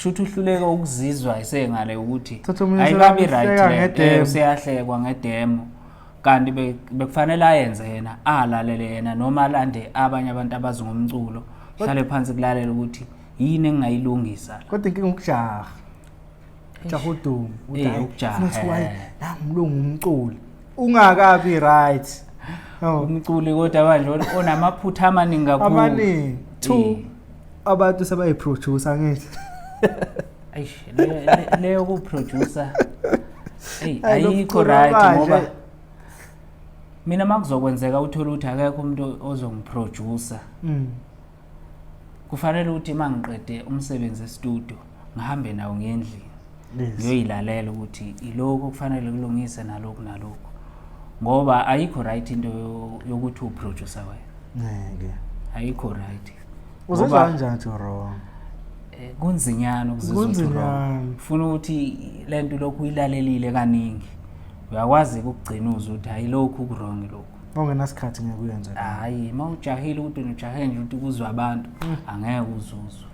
Kusho ukuthi uhluleka ukuzizwa esengale ukuthi Thatha omunye ayikabi useyahleka right le ngedemo. useyahlekwa ngedemo, kanti bekufanele ayenze yena, alalele yena noma alande abanye abantu abazi ngomculo, hlale phansi kulalela ukuthi yini engingayilungisa la. Kodwa inkinga ukujaha, jaha udumo. Uthi, Eh, "Hayi, ukujaha, funa kuthiwa, hayi, eh. nangumlungu umculi ungakabi right." Oh. Umculi kodwa manje onamaphutha amaningi kakhulu. Amaningi. Two, Eh. abantu sebayi-producer, angithi? Eish, leyo ku-producer, eyi, Hayi, lo ayikho mculo right manje. ngoba mina makuzokwenzeka uthole ukuthi akekho umuntu ozongiproducer, kufanele ukuthi uma ngiqede umsebenzi e-studio ngihambe nawo ngendlini, ngiyoyilalela ukuthi ilokhu okufanele kulungise nalokhu nalokhu, ngoba ayikho right into yokuthi uproducer wena. Ngeke. Ayikho right. Uzizwa Ngoba, kanjani ukuthi wrong? Kunzinyana ukuzizwa ukuthi wrong. Kunzinyana. Ufuna ukuthi lento lokhu uyilalelile kaningi, uyakwazi ukugcina uzwe ukuthi hayi, lokhu ku-wrong lokhu. Ongenasikhathi ngeke uyenze. Hayi, uma ujahile ukuthi ujahe nje ukuthi kuzwe abantu, angeke uzuzwe.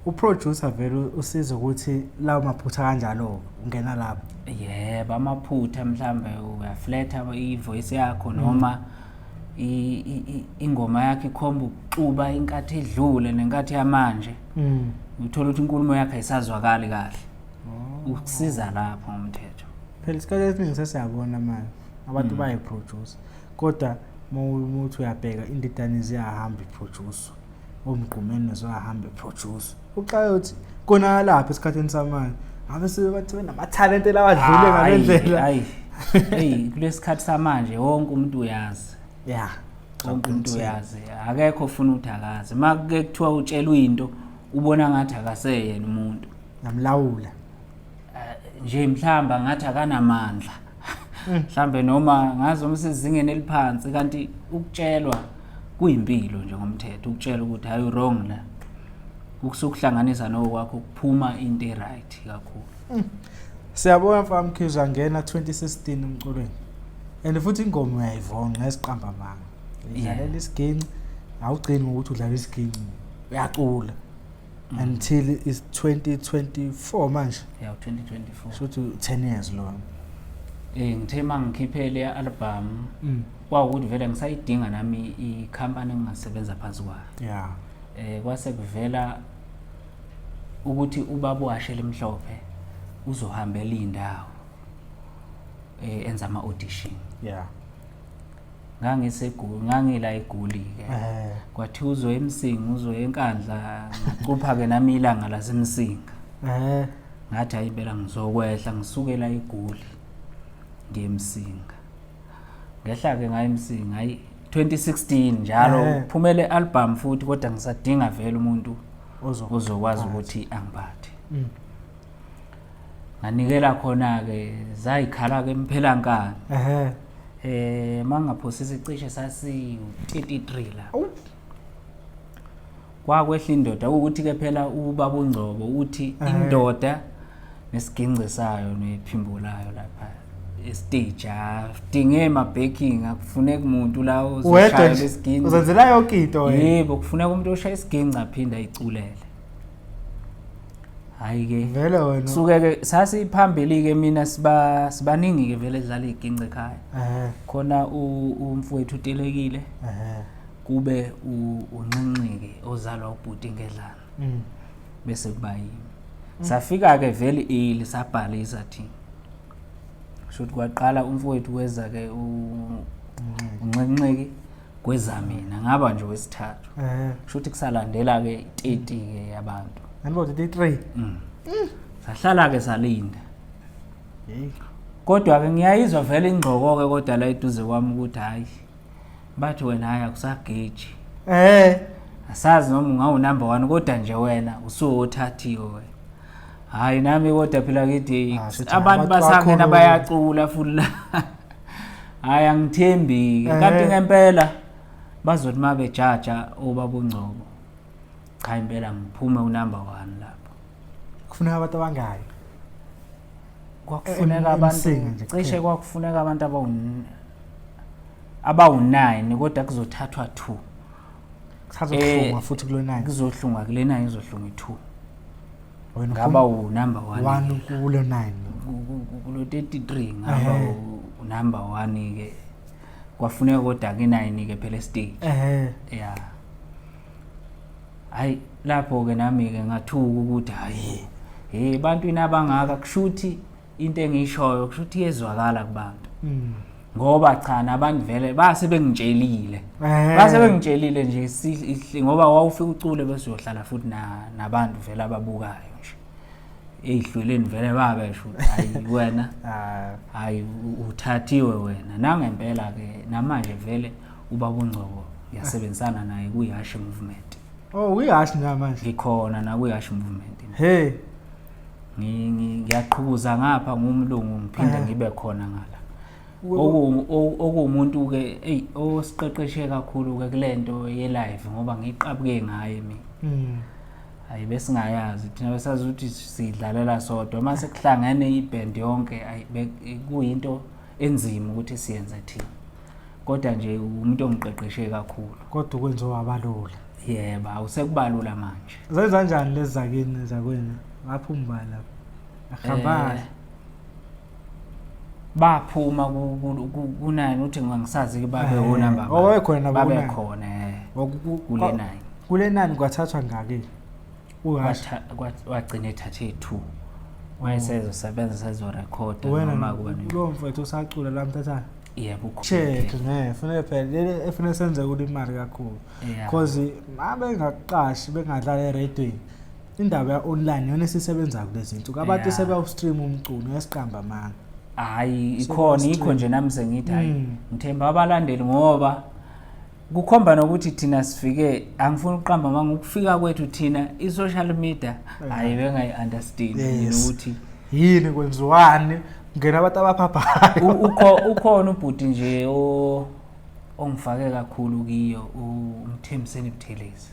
Uproducer vele usiza ukuthi lawo maphutha kanjalo ungena lapho. Yebo, amaphutha mhlambe uyafletha i-voice yakho noma ingoma yakho ikhomba ukuxuba inkathi edlule nenkathi yamanje, uthola ukuthi inkulumo yakho ayisazwakali kahle. Ukusiza lapho ngomthetho. Phela isikhathi esiningi sesiyabona manje abantu bayiproduce, kodwa uma uthi uyabheka, indidane ziyahamba iproduce, omgqumeni ziyahamba iproduce, uxaye ukuthi konakalaphi esikhathini samanje, ngabe sebathi benamathalente lawadlule ngale ndlela. Hayi, hey, kulesikhathi samanje wonke umuntu uyazi. Wonke umuntu uyazi, akekho ofuna ukuthi akazi. Uma kuke kuthiwa utshelwe into, ubona ngathi akaseyena umuntu. Ngamlawula. Nje mhlamba ngathi akanamandla mhlambe, noma ngazi uma usezingeni eliphansi, kanti ukutshelwa kuyimpilo nje ngomthetho. Ukutshela ukuthi hayi, wrong la, ukusukuhlanganisa nokwakho kuphuma into e-right kakhulu. Siyabona mfana Mkhize, angena 2016 emculweni and futhi ingoma uyayivonqa, esiqamba amanga, udlalela isiginci, awugcini ngokuthi udlala isiginci, uyacula until is 2024 manje. Ya, 2024. Shuthi 10 years lo. Ngithe mangikhiphele le album, kwawukuthi vele ngisayidinga nami i-company engingasebenza phansi kwayo. Kwase kuvela ukuthi ubaba washela emhlophe uzohambela indawo enza ama audition. NgangiseGoli, ngangila eGoli ke. Kwathi uzoya eMsinga, uzoya eNkandla, ngacupha ke nami ilanga laseMsinga. Ngathi hayi impela ngizokwehla ngisukela eGoli ngiye eMsinga. Ngehla ke ngaye eMsinga, hayi, 2016 njalo kuphumele album futhi, kodwa ngisadinga vele umuntu ozokwazi ukuthi angiphathe. Nganikela khona ke, zayikhala ke emphelankani. Mangaphosisi cishe sasi 33 la. Kwakwehla indoda, ukuthi ke phela ubaba uNgcobo uthi indoda nesiginci sayo nephimbo layo lapha estage, adinge ma backing, akufuneki umuntu la Wedwa ozoshaya nje lesiginci. Uzenzela yonke into wena. Yebo, kufuneka umuntu oshaya isiginci aphinde ayiculele. Hayi ke. Vele wena. Suke ke sasiphambili ke, mina sibaningi ke vele edlala iginci ekhaya. Khona umfowethu utelekile, kube unxinxike ozalwa ubhuti ngedlana, bese kuba yimi. Safika ke vele ili sabhalisa thina. Shuthi kwaqala umfowethu, weza ke unxinxiki, kweza mina, ngaba nje wesithathu. Shuthi kusalandela ke 30 ke yabantu. Nanibo 33. Sahlala ke salinda. Hey. Kodwa ke ngiyayizwa vele ingqoko ke kodwa la eduze kwami ukuthi hayi, bathi wena hayi, akusageji. Asazi noma ungawu number 1, kodwa nje wena usuwothathiwe wena. Hayi nami kodwa phela kithi Ah, shuthi abantu abantu basangena bakhuluma. bayacula futhi la. Hayi, angithembi. Kanti ngempela bazothi mabejaja obaba uNgcobo, cha, impela ngiphume unumber 1 lapho. Kufuneka abantu abangaki? Kwakufuneka abantu eMsinga nje cishe kuphela. Kwakufuneka abantu abawu-9, kodwa kuzothathwa 2. Kusazohlungwa futhi kulo 9. Kuzohlungwa kule 9, izohlunga i-2. Wena Ngaba u-number 1 1 kulo 9. Kulo 33 ngaba u-number 1 ke. Kwafuneka kodwa ke 9 ke phela stage. Yeah. Hayi lapho ke nami ke ngathuka ukuthi hayi hey bantwini abangaka kushuthi into engiyishoyo kushuthi iyezwakala kubantu. Ngoba cha nabantu vele base bengitshelile. Base bengitshelile nje ngoba wawufika ucule bese uyohlala futhi nabantu vele ababukayo nje. Ezihlweleni vele babesho ukuthi hayi wena hayi uthathiwe wena. Nangempela ke namanje vele ubaba uNgcobo ngiyasebenzisana naye kuyiHashi Movement. Oh, uyiHashi namanje? Ngikhona na kuyiHashi Movement. Hey. Ngiyaqhubuza ngapha ngumlungu ngiphinde ngibe khona ngala. Okuwumuntu ke hey osiqeqeshe kakhulu ke kulento ye live ngoba ngiqabuke ngaye mina. Hayi besingayazi thina besazi ukuthi sidlalela sodwa mase kuhlangene iband yonke kuyinto enzima ukuthi siyenze thina. Kodwa nje umuntu ongiqeqeshe kakhulu. Kodwa ukwenza wabalula. Yebo, awusekubalula manje. Zenza kanjani lezi zakini zakwenu? Ngaphuma bani lapha? Ahamba. Baphuma ku9 uthi ngisazi ke babe onamba. Oh, khona babe khona. Kule 9. Kule 9 kwathathwa ngaki? Wagcina ethathe 2. Wayesezosebenza sezorekhoda noma kuba lo mfowethu usacula la mthatha. Yebo, check ne fanele phela efuna senze kulimali kakhulu. Because mabe ngaqashi bengadlala eradweni. Indaba ya online yona esisebenza kulezi zinsuku. Abantu sebe stream umculo ngesiqamba manga. Hayi ikhona ikho nje nami sengithi hayi ngithemba abalandeli ngoba kukhomba nokuthi thina sifike angifuni ukuqamba manga ukufika kwethu thina i-social media hayi bengayi understand ukuthi yini kwenziwani ngena abantu abaphaphayo. Ukhona ubhuti nje ongifake kakhulu kiyo uMthembiseni Buthelezi.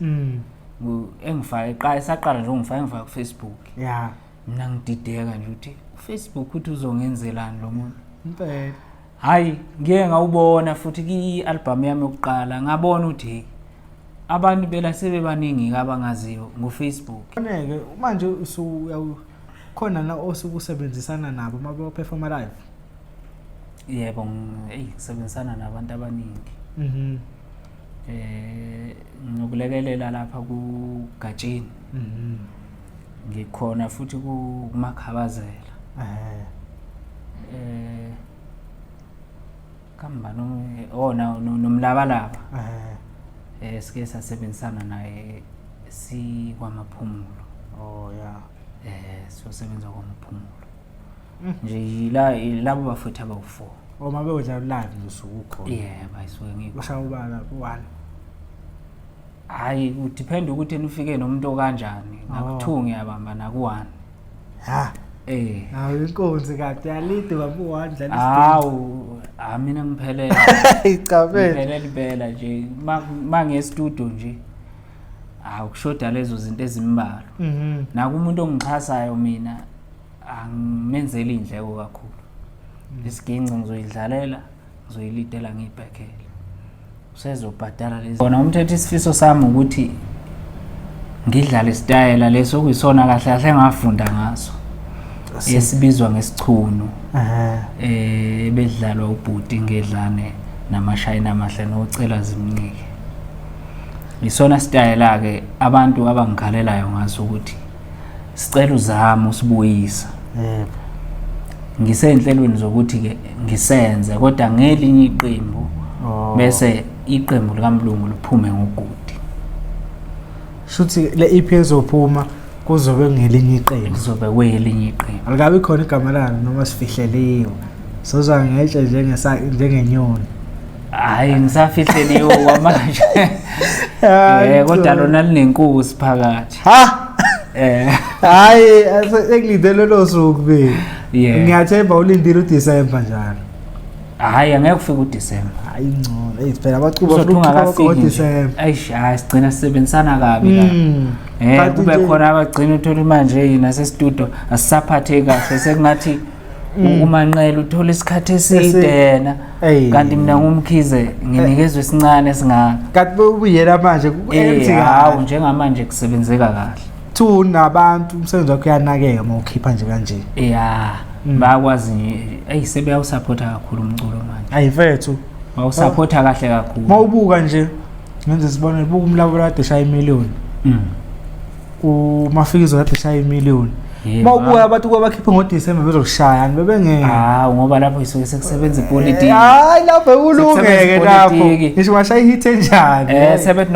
Engifake qala saqala nje ungifake ngifaka ku Facebook. Yeah. Mina ngidideka nje ukuthi uFacebook uthi uzongenzelani lo muntu. Impela. Hayi ngiye ngawubona futhi ki-album yami yokuqala ngabona ukuthi abantu bela sebebaningi abangaziyo ngoFacebook. Khona-ke manje khona na osukusebenzisana nabo uma beperforma live? Yebo, ngisebenzisana nabantu abaningi. Nginokulekelela lapha kuGatsheni. Ngikhona futhi kuMakhabazela. Kamba nomlabalaba. Sike sasebenzisana naye sikwamaphumulo. Oh yeah. Siyosebenza kwamaphumulo. Nje labo bafowethu abawu4. Uma bewudlala live nje usuke ukhona. Yebo, ayisuke ngikho. Ushaya ubala 1. Hayi kudepend ukuthi ufike nomuntu okanjani. Naku2 ngiyabamba naku1. Ha. Hawu inkonzi kade yalide baba u1 dlala. Hawu, mina ngiphelele. Icabele. Ngiphelele impela nje mangiye studio nje. Awukushoda lezo zinto ezimbalwa. Naku umuntu ongixhasayo mina angimenzeli indleko kakhulu. Isiginci ngizoyidlalela, ngizoyilidela ngiyibhekele. Usezobhadala lezi. Kona umthetho isifiso sami ukuthi ngidlale isitayela leso okuyisona kahle kahle engafunda ngaso. Esibizwa ngesichunu. Bedlalwa ubhuti ngedlane namashayina amahle nocela zimnike. Isona sitayela ke abantu abangikhalelayo ngaso ukuthi sicela uzame usibuyisa. Yebo. Ngisenhlelweni zokuthi ke ngisenze kodwa ngelinye iqembu bese iqembu likaMlungu liphume ngogudi. Shuthi le EP ezophuma kuzobe ngelinye iqembu. Kuzobe kwelinye iqembu. Alikabi khona igama lalo noma sifihleliwe. Sozwa ngetshe njengenyoni. Hayi ngisafihleliwe kwamanje. Kodwa lona linenkosi phakathi. Ha. Hayi engilindele lo suku be. Ngiyathemba ulindile uDecember njalo. Hayi angeke ufike uDecember. Hayi ngcono. Hey phela abacuba uDecember. Eish hayi sigcina sisebenzisana kabi la. Kube khona abagcina uthola manje nase studio asisaphatheki kahle sekungathi umanqele uthola isikhathi eside yena. Kanti mina ngumkhize nginikezwe isincane esingaka. Kanti ubuyela manje ku-empty kahle. Hawu njengamanje kusebenzeka kahle. Kuthiwa unabantu, umsebenzi wakho uyanakeka uma ukhipha nje kanje. Ya, bayakwazi nje. Eyi, sebeyawusaphotha kakhulu umculo manje. Ayi mfethu. Bawusaphotha kahle kakhulu. Uma ubuka nje, ngenze isibonelo, buka uMlawuli kade eshaya imiliyoni. UMafikizo kade eshaya imiliyoni. Uma ubuka abantu kwabakhiphe ngoDisemba bezokushaya, bebengeke. Hawu, ngoba lapho isuke sekusebenza ipolitiki. Hayi, lapho kulungeke Sekusebenza lapho. ipolitiki. Ngisho bashaya ihit enjani. Sebethi